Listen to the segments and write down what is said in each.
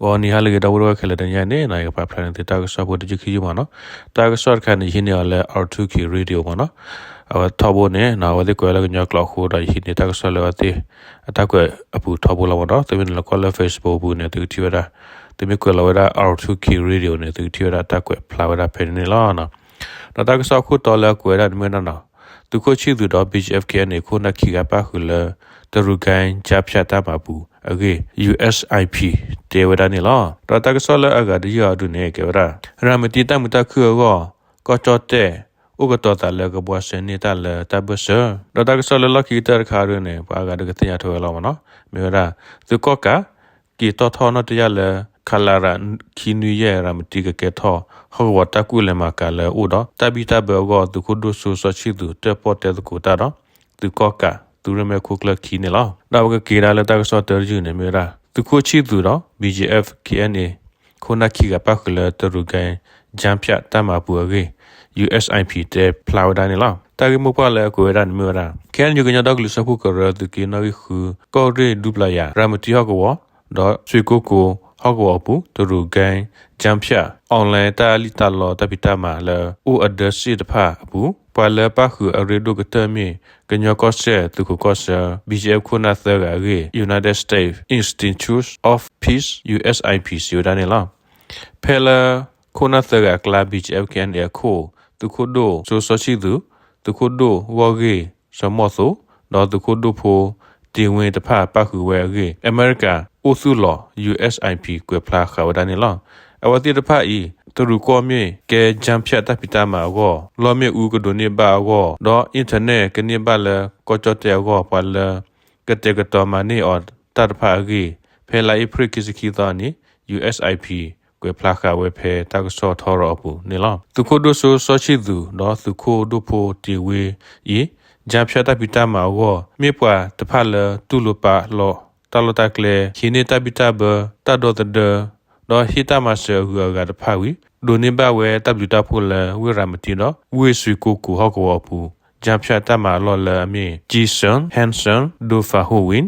ဂီၤနံၤဟါလၢအဂ့ၤ ဒီပုၢ်ဝဲၢ်ခဲလၢာ် တနံၤအံၤန့ၣ် ယကပာ်ဖျါန့ၢ်သုတၢ်ကစီၣ်ဖိတယုၢ်ခံယုၢ်မ့ၢ်နီၤ. တၢ်ကစီၣ်တခါန့ၣ် ယဟံးန့ၢ်အီၤလၢ R two K Radio မ့ၢ်နီၤ. အဝဲထီဘိန့ၣ် အဝဲသ့ၣ်ကွဲးလၢကညီကျိာ်အဃိဒီး ယဟံးန့ၢ်တၢ်ကစီၣ်လၢအဝဲသ့ၣ်အတၢ်ကွဲးအပူၤထီဘိလီၤမ့ၢ်နီၤ. သုမ့ၢ်နုာ်လီၤကွၢ်လၢ Facebook အပူၤန့ၣ် သုကထံၣ်ဝဲဒၣ်, သုမ့ၢ်ကွဲးလီၤဝဲဒၣ် R two K Radio န့ၣ် သုကထံၣ်ဝဲဒၣ်တၢ်ကွဲးဖျါဝဲဒၣ်ဖဲန့ၣ်န့ၣ်လီၤ. ဒီးတၢ်ကစီၣ်အခိၣ်တီလၢအကွဲးဝဲဒၣ်န့ၣ်မ့ၢ်ဝဲဒၣ်နီၤ, သုးခိၣ်ဆံၣ်သူးဒီး B G F K N A ခိၣ်နၢ်ခံဂၤပၣ်ဃုာ်လၢ တရူးကဲ ကြားဖြတ် တၢ်မၤအပူၤအဂ့ၢ် U S I P တဲဝဲဒၣ်န့ၣ်လီၤ. ဒီးတၢ်ကစီၣ်လၢအဂၤတယုၢ်အံၤဒုန့ၣ် ကဲဝဲဒၣ် ရၤမတံတၢ်မုာ်တၢ်ခုၣ်အဂီၢ် ကီၢ်ကၠီၣ်တဲၣ် အိၣ်ကတီၤသးလၢကဘှါစဲန့ၢ်တၢ်လၢတၢ်ဘၢၣ်စၢၤ. ဒီးတၢ်ကစီၣ်လၢလီၢ်ခံကတၢၢ်တခါဒုန့ၣ် ပှၤအါဂၤဒုကသ့ၣ်ညါထွဲဝဲလီၤမ့ၢ်နီၤ. မ့ၢ်ဝဲဒၣ် သုးကီၣ်ကး က့ၤတီၣ်ထီၣ်နီၣ်တယၢ်လၢ ခလရ ခံနွံယဲၢ် ရၤမတံကကဲထီၣ် ဟီၣ်ကဝီၤတၢ်ကူၣ်လဲၤမၤကၤလၢအအိၣ်ဒီး တၢ်ဘံၣ်တၢ်ဘၢအဂီၢ် သုးခိၣ်ဒိၣ်စိစီဆံၣ်သူး တၢၣ်ပီၣ်တဲသကိးတၢ်ဒီး သုးကီၣ်ကး သုးရ့ၣ်မဲာ်ခိၣ်ကျၢၢ်ခံန့ၣ်လီၤ. ဒီးပကက့ၤဒၣ်လၢတၢ်ကစီၣ်တယုၢ်န့ၣ် မ့ၢ်ဝဲဒၣ် သုးခိၣ်ဆံၣ်သူးဒီး B G F K N A ခိၣ်နၢ်ခံဂၤပၣ်ဃုာ်လၢ တရူးကဲ ကြားဖြတ် တၢ်မၤအပူၤအဂ့ၢ် U S I P တဲဖျါဝဲဒၣ်န့ၣ်လီၤ. တၢ်ဂ့ၢ်မိၢ်ပှၢ်လၢအကွဲးဝဲဒၣ်န့ၣ်မ့ၢ်ဝဲဒၣ် K N U ကညီဒီကလုာ်စၢဖှိၣ်ကရၢ သုးက့နီၣ်ဂံၢ်ဃု ကီၢ်ရ့ၣ်ဒူပျၤယၤ ရၤမတံဟီၣ်ကဝီၤ ဒီး ဆွ့ၣ်ကိကိၣ် ဟီၣ်ကဝီၤအပူၤ တရူးကဲ ကြားဖြတ် online တၢ်လံၣ်တၢ်လီတၢ်ဖံးတၢ်မၤလၢအိၣ်အဒၢးစ့ၣ်တဖၣ်အပူၤ ပှၤလၢပၣ်ဃုာ်အရ့ဒိၣ်ကတၢၢ်မ့ၢ် ကညီကီၢ်စဲၣ်သုးခိးကီၢ်ဆၢ B G F ခိၣ်နၢ်သၢဂၤအဂ့ၢ် United States Institute of Peace, U S I P စံးဝဲဒၣ်န့ၣ်လီၤ. ဖဲလၢ ခိၣ်နၢ်သၢဂၤအကျါ B G F K N A အခိၣ် သုးခိၣ်ဒိၣ်စိစီဆံၣ်သူး, သုးခိၣ်ဒိၣ်ဂီၢ်ဂ့ၢ်စီၤမီၢ်သိး, ဒီးသုးခိၣ်ဒိၣ်ဖိတ့ၢ်ဝ့တဖၣ်ပၣ်ဃုာ်ဝဲအဂ့ၢ် အမဲရကၤအိၣ်သူၣ်လီၤ U S I P ကွဲးဖျါဃာ်ဝဲဒၣ်န့ၣ်လီၤ. အဝဲသ့ၣ်တဖၣ်အံၤ တရူးကီၢ်မ့ၢ်ကဲ ကြားဖြတ် တၢ်ဖံးတၢ်မၤအဂီၢ် လီၢ်မ့ၣ်အူကဒိးန့ၢ်ဘၣ်အဂီၢ် ဒီး internet ကန့ၢ်ဘၣ်လၢကီၢ်ကၠီၣ်တဲၣ်အဂီၢ် ပှၤလၢ ကတဲာ်ကတီၤမၤန့ၢ်အီၤတၢ်တဖၣ်အဂ့ၢ် ဖဲလါအ့ဖြ့ၣ်ခံဆံခံသီန့ၣ် U S I P ကွဲးဖျါဃာ်ဝဲဖဲတၢ်ကစီၣ်ထီရီၤအပူၤန့ၣ်လီၤ. သုးခိၣ်ဒိၣ်စိစီဆံၣ်သူး ဒီးသုးခိၣ်ဒိၣ်ဖိတ့ၢ်ဝ့အံၤ ကြားဖြတ် တၢ်ဖံးတၢ်မၤအဂီၢ် မ့ၢ်ပှၤတဖၣ်လၢတူၢ်လိာ်ပာ်လီၤတၢ်လီၢ်တၢ်ကျဲ ဟံးန့ၢ်တၢ်ဘံၣ်တၢ်ဘၢ တၢ်ဒီသဒၢ ဒီးဟ့ၣ်တၢ်မၤစၢၤအဂုၤအဂၤတဖၣ်ဝံၤ ဒိးန့ၢ်ဘၣ်ဝဲတၢ်ဘျုးတၢ်ဖှိၣ်လၢဝ့ၢ်ရၤမတံဒီး ဝ့ၢ်ဆွ့ၣ်ကိကိၣ်ဟီၣ်ကဝီၤအပူၤ ကြားဖြတ် တၢ်မၤအလီၢ်လၢအမ့ၢ် Jisun Hansen Dofahoin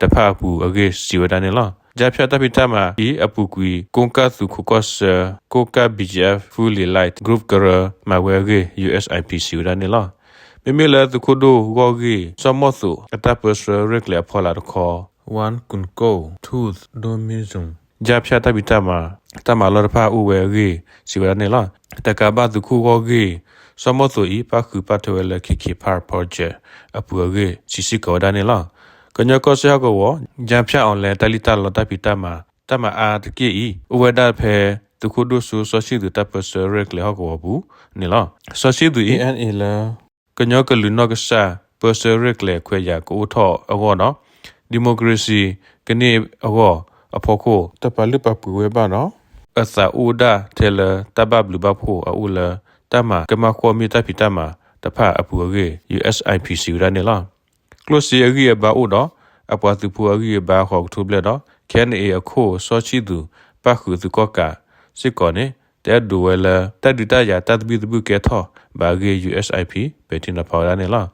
တဖၣ်အပူၤအဂ့ၢ်စံးဝဲဒၣ်န့ၣ်လီၤ. ကြားဖြတ် တၢ်ဖံးတၢ်မၤအံၤအပူၤကွံာ် ကိးကၢ်သုးခိးကီၢ်ဆၢ ကိးကၢ် B G F Fully Light Group ကရၢမၤဝဲအဂ့ၢ် U S I P စံးဝဲဒၣ်န့ၣ်လီၤ. မ့မ့ၢ်လၢသုးခိၣ်ဒိၣ်ဂီၢ်ဂ့ၢ်စီၤမီၢ်သိးအတၢ်ပၢဆှၢရဲၣ်ကျဲၤအဖီလာ်တခီ Wan Kun Ko Tut Domizon ကြားဖြတ် တၢ်ဖံးတၢ်မၤ တၢ်မၤလီၢ်တဖၣ်အိၣ်ဝဲအဂ့ၢ် စံးဝဲဒၣ်န့ၣ်လီၤ. တကးဘၣ်သုးခိၣ်ဂီၢ်ဂ့ၢ် စီၤမီၢ်သိးအံၤ ပၣ်ဃုာ်ပာ်ထွဲဝဲလၢ K K Park Project အပူၤအဂ့ၢ် စံးစ့ၢ်ကီးဝဲဒၣ်န့ၣ်လီၤ. ကညီကီၢ်စဲၣ်ဟီၣ်ကဝီၤ ကြားဖြတ် online တၢ်လံၣ်တၢ်လီတၢ်ဖံးတၢ်မၤ တၢ်မၤအါတက့ၢ်အံၤ အိၣ်ဝဲဒၣ်ဖဲ သုးခိၣ်ဒိၣ်စိစီဆံၣ်သူးတၢ်ပၢဆှၢရဲၣ်ကျဲၤဟီၣ်ကဝီၤပူၤန့ၣ်လီၤ. စီဆံၣ်သူးအံၤ လၢ ကညီကလုာ်နီၢ်ကစၢ် ပၢဆှၢရဲၣ်ကျဲၤခွဲးယာ်ကအိၣ်ထီၣ်အဂီၢ်ဒီး democracy ကန့ၢ်အဂီၢ်အဖီခိၣ် တၢ်ပာ်လုၢ်ပာ်ပှ့ၤဝဲဘၣ်ဒီး အသးအိၣ်ဒၣ်ထဲလၢတၢ်ဘၣ်ဘျုးဘၣ်ဖှိၣ်အအိၣ်လၢ တၢ်မၤကမၣ်ကွီၢ်မ့ၢ်တၢ်ဖံးတၢ်မၤတဖၣ်အပူၤအဂ့ၢ် U S I P စံးဝဲဒၣ်န့ၣ်လီၤ. ကျိၣ်စ့အဂံၢ်အဘါအိၣ်ဒီး အပှၤသုးဖိအဂံၢ်အဘါဃီးကထိဘျဲၣ်ဒီး K N A အခိၣ်စီဆံၣ်သူး ပၣ်ဃုာ်သုးကီၣ်ကးစ့ၢ်ကီးန့ၣ် တအဲၣ်ဒိးဝဲလၢ တၢ်ဒုးတၢ်ယၤတၢ်သဘံၣ်သဘုၣ်ကဲထီၣ်ဘၣ်အဂ့ၢ် U S I P ပဲာ်ထံနီၤဖးဝဲဒၣ်န့ၣ်လီၤ.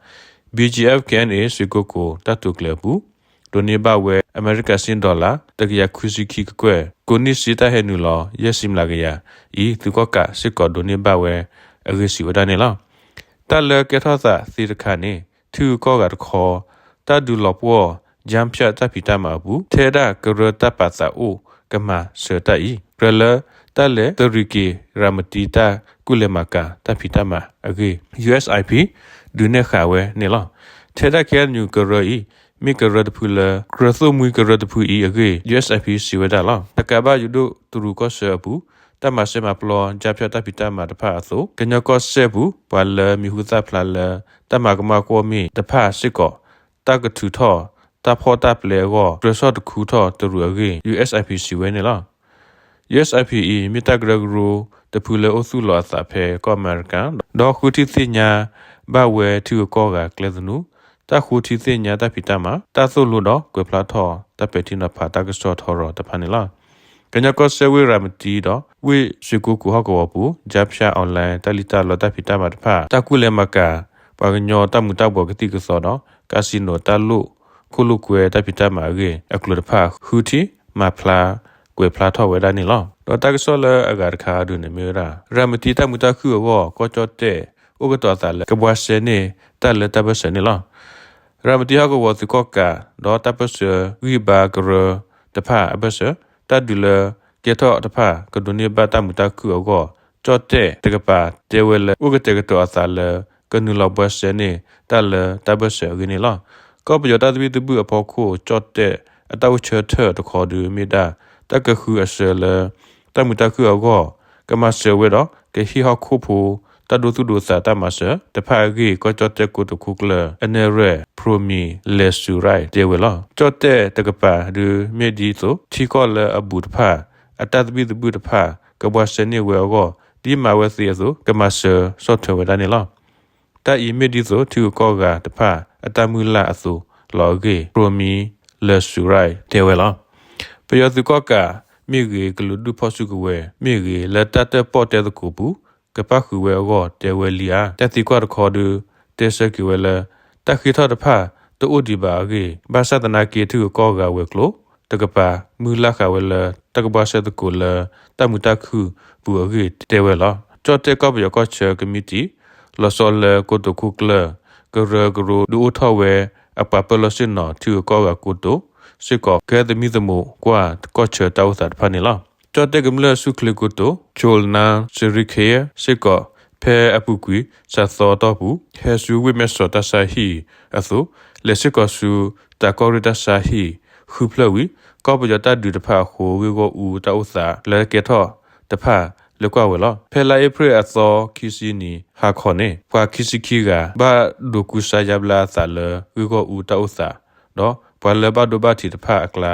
B G F K N A ဆွ့ၣ်ကိကိၣ်တၢ်တိာ်ကျဲၤအပူၤ ဒိးန့ၢ်ဘၣ်ဝဲ အမဲရကၤစ့ dollar တကယၤခွံဆံခံကကွဲၢ် ကိးနံၣ်စ့တၢ်ဟဲနုာ်လီၤ ယဲၢ်ဆံမျးကယၤအံၤ သုးကီၣ်ကးစ့ၢ်ကီးဒိးန့ၢ်ဘၣ်ဝဲအဂ့ၢ်စံးဝဲဒၣ်န့ၣ်လီၤ. တၢ်လၢကဲထီၣ်သးသ့တခါန့ၣ် ထံဂုၤကီၢ်ဂၤတခီ တၢ်ဒုးလီၤပှီၢ် ကြားဖြတ် တၢ်ဖံးတၢ်မၤအပူၤ ထဲဒၣ်ကရၢတၢ်ပာ်သးအိၣ်ကမၤစၢၤတၢ်အံၤ ကြၢးလၢတၢ်လဲၤသုးရ့ၣ်က့ၤရၤမတံတၢ်ကူၣ်လဲၤမၤကၤတၢ်ဖံးတၢ်မၤအဂ့ၢ် U S I P ဒုးနဲၣ်ဃာ်ဝဲန့ၣ်လီၤ. ထဲဒၣ် K N U ကရၢအံၤ မ့ၢ်ကရၢတဖုလၢ ကြၢးသိၣ်မှံကရၢတဖုအံၤအဂ့ၢ် U S I P စံးဝဲဒၣ်လီၤ. တကးဘၣ်ယိၤဒိၣ်တရူးကီၢ်ဆၢအပူၤ တၢ်မၤစၢၤမၤပျီ ကြားဖြတ် တၢ်ဖံးတၢ်မၤတဖၣ်အသိး ကညီကီၢ်စဲၣ်ပူၤ ပှၤလၢမံၤဟူသၣ်ဖျါလၢ တၢ်မၤကမၣ်ကွီၢ်မ့ၢ်တဖၣ်စ့ၢ်ကီး တၢ်ကထုးထီၣ်တၢ်ဖီၣ်တၢ်ပျဲအဂီၢ် ကြၢးဆီၣ်တခူထီၣ်တရူးအဂ့ၢ် U S I P စံးဝဲန့ၣ်လီၤ. U S I P အံၤ မ့ၢ်တၢ်ကရၢကရိတဖုလၢအိၣ်သူၣ်လီၤအသးဖဲကီၢ်အမဲရကၤ ဒီးဃုထံၣ်သ့ၣ်ညါဘၣ်ဝဲထံဂုၤကီၢ်ဂၤကျဲသနူ တၢ်ဃုထံၣ်သ့ၣ်ညါတၢ်ဖံးတၢ်မၤ တၢ်သိၣ်လိဒီးကွဲးဖျါထီၣ်တၢ်ပဲာ်ထံနီၤဖးတၢ်ကစီၣ်ထီရီၤတဖၣ်န့ၣ်လီၤ. ကညီကီၢ်စဲၣ်ဝ့ၢ်ရၤမတံဒီး ဝ့ၢ်ဆွ့ၣ်ကိကိၣ်ဟီၣ်ကဝီၤပူၤ ကြားဖြတ် online တၢ်လံၣ်တၢ်လီတၢ်ဖံးတၢ်မၤတဖၣ် တၢ်ကူၣ်လဲၤမၤကၤ ပှၤကညီတၢ်မူၤတၢ်ဘှီးကသံၣ်ကသီဒီး casino တၢ်လိာ်ခိၣ်လိာ်ကွဲတၢ်ဖံးတၢ်မၤအဂ့ၢ် အကျိၤတဖၣ် ဃုထံၣ်မၤဖျါ ကွဲးဖျါထီၣ်ဝဲဒၣ်န့ၣ်လီၤ. ဒီးတၢ်ကစီၣ်လၢအဂၤတခါဒုန့ၣ်မ့ၢ်ဝဲဒၣ် ရၤမတံတၢ်မုာ်တၢ်ခုၣ်အဂီၢ် ကီၢ်ကၠီၣ်တဲၣ် အိၣ်ကတီၤအသးလၢကဘှါရှဲန့ၢ်တၢ်လၢတၢ်ဘၢၣ်စၢၤန့ၣ်လီၤ. ရၤမတံဟီၣ်ကဝီၤသုးကီၣ်ကး ဒီးတၢ်ပၢၢ်ဆၢဂံၢ်ဘါကရၢတဖၣ်အဘၢၣ်စၢၤ တၢ်ဒုးလၢကဲထီၣ်တဖၣ် ကဒိးန့ၢ်ဘၣ်တၢ်မုာ်တၢ်ခုၣ်အဂီၢ် ကၠီၣ်တဲၣ်တကပၤ တဲဝဲလၢ အိၣ်ကတဲာ်ကတီၤအသးလၢ ကနုာ်လီၤဘှါရှဲန့ၢ်တၢ်လၢတၢ်ဘၢၣ်စၢၤအဂ့ၢ်န့ၣ်လီၤ. ကီၢ်ပယီၤတၢ်သဘံၣ်သဘုၣ်အဖီခိၣ် ကၠီၣ်တဲၣ်အတၢ်အိၣ်ဆၢထၢၣ်တခီဒုမ့ၢ်ဒၣ် တၢ်ကဃုအစၢၤလၢ တၢ်မုာ်တၢ်ခုၣ်အဂီၢ် ကမၤစၢၤဝဲဒီး ကဟ့ၣ်ဟီၣ်ခိၣ်ဖိ တၢ်ဒိသူၣ်ဒိသးတၢ်မၤစၢၤတဖၣ်အဂ့ၢ် ကီၢ်ကၠီၣ်တဲၣ်ကိတိာ်ခိၣ်ကျၢၢ် အနဲၣ်ရွဲၣ် ဖြိမံၤလဲၤစူၤရၢၣ် တဲဝဲလီၤ. ကၠီၣ်တဲၣ်တကပၤဒုမ့ၢ်ဒ်သိး ထံကီၢ်လၢအဘူးတဖၣ် အတၢ်သဘံၣ်သဘုၣ်တဖၣ် ကဘှါရှဲန့ၢ်ဝဲအဂီၢ် ဒ်မၤဝဲသ့အသိး ကမၤစၢၤဆီၣ်ထွဲဝဲဒၣ်န့ၣ်လီၤ. တၢ်အံၤမ့ၢ်ဒ်သိး ထံဂုၤကီၢ်ဂၤတဖၣ် အတၢ်မုၢ်လၢ်အသိးလီၤအဂ့ၢ် ဖြိမံၤလဲၤစူၤရၢၣ် တဲဝဲလီၤ. ပယီၤသုးကီၣ်ကးမ့ၢ်ဂ့ၤ ကလုာ်ဒူၣ်ဖီၣ်စုကဝဲၤမ့ၢ်ဂ့ၤ လၢတၢ်တၢၣ်ပီၣ်တဲသကိးပူၤ ကပၣ်ဃုာ်ဝဲအဂီၢ် တဲဝဲလံဧါ. တၢ်သံကွၢ်တခီဒု တဲဆၢက့ၤဝဲလၢ တၢ်ဃ့ထီၣ်တဖၣ် တအိၣ်ဒံးဘၣ်အဂ့ၢ် ဘၣ်ဆၣ်သနာ်က့ ထံဂုၤကီၢ်ဂၤဝဲၤကျိၤတကပၤ မုၢ်လၢ်ဃာ်ဝဲလၢ တၢ်ကဘှါရှဲသကိးလၢ တၢ်မုာ်တၢ်ခုၣ်ပူၤအဂ့ၢ် တဲဝဲလီၤ. ကၠီၣ်တဲၣ်ကီၢ်ပယီၤကီၢ်ဆၢကမံးတံာ် လီၤဆီလၢကိတိာ်ခိၣ်ကျၢၢ် ကရၢကရိ ဒုးအိၣ်ထီၣ်ဝဲအပှၤပၢၢ်လီၢ်ဆ့ၣ်နီၤ ထံဂုၤကီၢ်ဂၤကိတိာ်စ့ၢ်ကီး ကဟဲသမံသမိးကွၢ်ကီၢ်ဆၢတၢ်အိၣ်သးတဖၣ်န့ၣ်လီၤ. ကၠီၣ်တဲၣ်ကမျၢၢ်ဆူၣ်ချ့ကိတိာ် Cholna Srikhaya စ့ၢ်ကီး ဖဲအပူၤကွံာ်စှၤသီအတီၢ်ပူၤ ဟဲဆူဝ့ၢ်မဲၢ်ဆီးတၢ်ဆါဟံၣ်အသိး လဲၤစ့ၢ်ကီးဆူ တၢ်ကီၢ်ရ့ၣ်တၢ်ဆါဟံၣ် ဃုဖျၢၣ်ဝံၤ ကီၢ်ပယီၤတၢ်ဒုးတဖၣ်အဃိ ဂ့ၢ်ဂီၢ်အူတၢ်အိၣ်သးလၢကဲထီၣ်တဖၣ် လဲၤကွၢ်ဝဲလီၤ. ဖဲလါအ့ဖြ့ၣ်အသီခံဆံနံၤ ဟါခီန့ၣ် ပှၤခံဆံခံဂၤ ဘၣ်ဒိးကူစါယါဘျါအသးလၢ ဂ့ၢ်ဂီၢ်အူတၢ်အိၣ်သး ဒီးပှၤလၢဘၣ်ဒိဘၣ်ထံးတဖၣ်အကျါ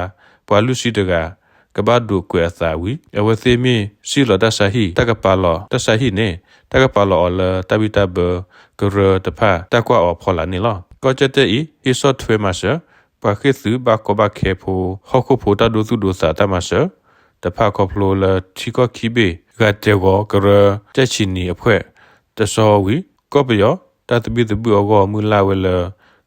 ပှၤလွံၢ်ဆံတဂၤ ကဘၣ်ဒိးကွဲးအသးဝံၤ အဝဲသ့ၣ်မ့ၢ်စံၣ်လီၤတၢ်ဆါဟံၣ် တၢ်ကပာ်လီၤတၢ်ဆါဟံၣ်န့ၣ် တၢ်ကပာ်လီၤအီၤလၢတၢ်ဘံၣ်တၢ်ဘၢကရၢတဖၣ် တၢ်ကွၢ်အီၤဖီလာ်န့ၣ်လီၤ. ကီၢ်ကၠီၣ်တဲၣ်အံၤ ဟ့ၣ်ဆီၣ်ထွဲမၤစၢၤ ပှၤဃ့ၢ်သုးဘၣ်ကီဘၣ်ခဲဖိ ဟီၣ်ခိၣ်ဖိတၢ်ဒိသူၣ်ဒိသးတၢ်မၤစၢၤတဖၣ်ခီဖျိလၢ ထံကီၢ်ခံဘ့ၣ် ဂၤတဲာ်ဂီၤကရၢတဲဆံနံၤအဖှဲၣ်တဆီဝံၤ ကီၢ်ပယီၤတၢ်သဘံၣ်သဘုၣ်အဂီၢ် မုၢ်လၢ်ဝဲလၢ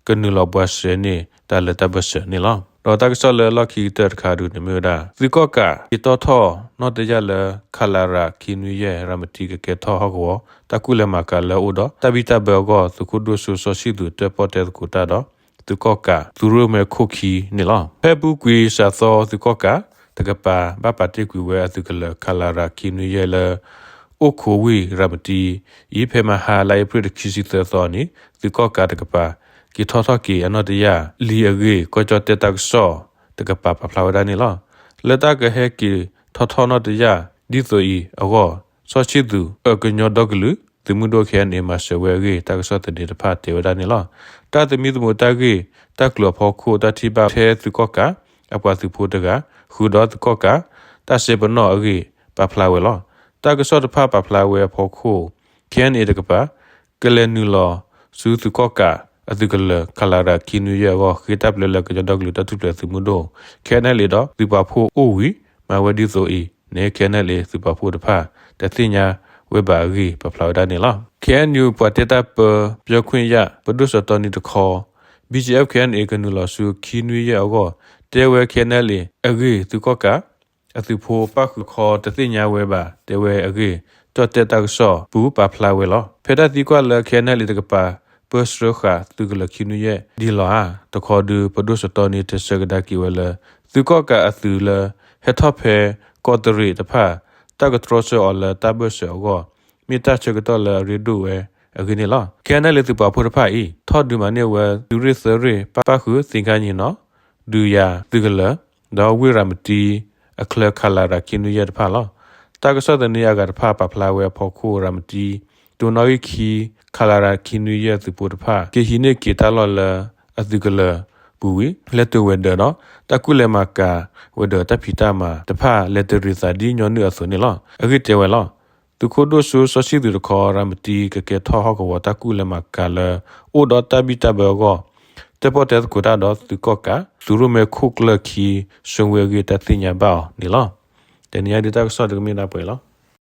ကနုာ်လီၤဘှါရှဲန့ၢ်တၢ်လၢတၢ်ဘၢၣ်စၢၤန့ၣ်လီၤ. ဒီးတၢ်ကစီၣ်လၢလီၢ်ခံကတၢၢ်တခါဒုန့ၣ်မ့ၢ်ဝဲဒၣ် သုးကီၣ်ကးက့ၤတီၣ်ထီၣ်နီၣ်တယၢ်လၢ ခလရ ခံနွံယဲၢ် ရၤမတံကကဲထီၣ်ဟီၣ်ကဝီၤ တၢ်ကူၣ်လဲၤမၤကၤလၢအအိၣ်ဒီး တၢ်ဘံၣ်တၢ်ဘၢအဂီၢ် သုးခိၣ်ဒိၣ်စိစီဆှံသူး တၢၣ်ပီၣ်တဲသကိးတၢ်ဒီး သုးကီၣ်ကး သုးရိၣ်မဲခိၣ်ခံန့ၣ်လီၤ. ဖဲအပူၤကွံာ်စှၤသီ သုးကီၣ်ကးတကပၤ ဘၣ်ပာ်တ့ၢ်ကွံာ်ဝဲအသုးကလၢၤ ခလရ ခံနွံယဲၢ်လၢ အိၣ်ခိးဝ့ၢ်ရၤမတံအံၤ ဖဲမဟါလါအ့ဖြ့ၣ်တဆံသၢသီန့ၣ် သုးကီၣ်ကးတကပၤ က့ၤထီၣ်ထီၣ်က့ၤအနီၣ်တယၢ်လံအဂ့ၢ် ကီၢ်ကၠီၣ်တဲၣ်တၢ်ကစီၣ်တကပၤပာ်ဖျါဝဲဒၣ်န့ၣ်လီၤ. လၢတၢ်ကဟဲက့ၤထီၣ်ထီၣ်နီၣ်တယၢ်ဒ်သိးအံၤအဂီၢ် စီဆှံသူးအကညီဒီကလုာ် သုးမုၢ်ဒိၣ် ခဲအံၤန့ၣ် မၤစၢၤဝဲအဂ့ၢ် တၢ်ကစီၣ်သန့တဖၣ်တဲဝဲဒၣ်န့ၣ်လီၤ. တၢ်သမံသမိးတၢ်ဂ့ၢ်တၢ်ကျိၤအဖီခိၣ် တၢ်ထံၣ်ဘၣ်ထဲသုးကီၣ်ကးအပှၤသုးဖိတဂၤ ဃုာ်ဒီးသုးကီၣ်ကး တၢ်စဲပနီၣ်အဂ့ၢ် ပာ်ဖျါဝဲလီၤ. တၢ်ကစီၣ်တဖၣ်ပာ်ဖျါဝဲအဖီခိၣ် ခဲအံၤန့ၣ်တကပၤ ကလဲၤနုာ်လီၤဆူသုးကီၣ်ကးအသုးကလၢၤ ခလရ ခံနွံယဲၢ်အဂီၢ် ဃ့တၢ်ပျဲလၢကညီဒီကလုာ်တၢ်ထူၣ်ဖျဲးသုးမုၢ်ဒိၣ် ခဲအံၤန့ၣ်လံဒီး သုးပာ်ဖှိၣ်အိၣ်ဝံၤ မၤဝဲဒ်သိးအံၤန့ၣ် ခဲအံၤန့ၣ်လံ သုးပာ်ဖှိၣ်တဖၣ် တသ့ၣ်ညါဝဲဘၣ်အဂ့ၢ် ပာ်ဖျါဝဲဒၣ်န့ၣ်လီၤ. ခ့ၣ်အဲၣ်ယူၣ် ပှၤတဲတၢ်ပၢ ပြောခွင့်ရ ပဒိၣ်စီၤတီနံၤတခီ ဘီၣ်ကၠီၣ်အဲၣ် ခဲအံၤန့ၣ် ကနုာ်လီၤဆူခံနွံယဲၢ်အဂီၢ် တဲဝဲ ခဲအံၤန့ၣ်လံအဂ့ၢ် သုးကီၣ်ကးအသုးဖိပၣ်ဃုာ်ခီ တသ့ၣ်ညါဝဲဘၣ် တဲဝဲအဂ့ၢ် ကၠီၣ်တဲၣ်တၢ်ကစီၣ်ပူၤ ပာ်ဖျါဝဲလီၤ. ဖဲတၢ်သံကွၢ်လၢ ခဲအံၤန့ၣ်လံတကပၤ ပၢဆှၢဃာ်သုးကလၢၤခံနွံယဲၢ်ဒ်လဲၣ်ဧါတခီဒု ပဒိၣ်စီၤတီနံၤ တဲဆၢကဒါက့ၤဝဲလၢ သုးကီၣ်ကးအသုးလၢ ဟဲထီၣ်ဖဲကီးတရံးတဖၣ် တၢ်ကတြီဆၢအီၤလၢတၢ်ဘၢၣ်စၢၤအဂီၢ် မ့ၢ်တၢ်ဆၢကတီၢ်လၢအရ့ဒိၣ်ဝဲအဂ့ၢ်န့ၣ်လီၤ. ခဲအံၤန့ၣ်လံ သုးပာ်ဖှိၣ်တဖၣ်အံၤ ထီၣ်ဒုးမၤန့ၢ်ဝဲ သုးရ့ၣ်သၢရ့ၣ် ပၣ်ဃုာ် သ့ၣ်ခါညံၣ်နီၤ ဒုးယၤသုးကလၢၤ ဒီးဝ့ၢ်ရၤမတံအချၢ ခလရ ခံနွံယဲၢ်တဖၣ်လီၤ. တၢ်ကစီၣ်သန့အဂၤတဖၣ် ပာ်ဖျါဝဲအဖီခိၣ် ရၤမတံ တိၤနီၣ်ဂံၢ်ခံ ခလရ ခံနွံယဲၢ်သုးဖိတဖၣ် က့ၤဟံးန့ၢ်က့ၤတၢ်လီၢ်လၢအသုးကလၢၤပူၤဝံၤ လဲၤတုၤဝဲၤဒၢးဒီး တၢ်ကူၣ်လဲၤမၤကၤဝဲဒီးတၢ်ဖံးတၢ်မၤတဖၣ် လဲၤတရံးသးဒ်ညီနုၢ်အသိးန့ၣ်လီၤ. အဂ့ၢ်တဲဝဲလီၤ. သုးခိၣ်ဒိၣ်စိစီဆှံသူးတခီ ရၤမတံကကဲထီၣ်ဟီၣ်ကဝီၤ တၢ်ကူၣ်လဲၤမၤကၤလၢ အိၣ်ဒီးတၢ်ဘံၣ်တၢ်ဘၢအဂီၢ် တၢၣ်ပီၣ်တဲသကိးတၢ်ဒီးသုးကီၣ်ကး သုးရိၣ်မဲခိၣ်ကျၢၢ်ခံ ဆှၢဝဲအဂ့ၢ် တၢ်သ့ၣ်ညါဘၣ်အီၤန့ၣ်လီၤ. တနံၤအံၤဒုးတၢ်ကစီၣ်ဒုးကမ့ၢ်ဒၣ်ပှဲၤလီၤ.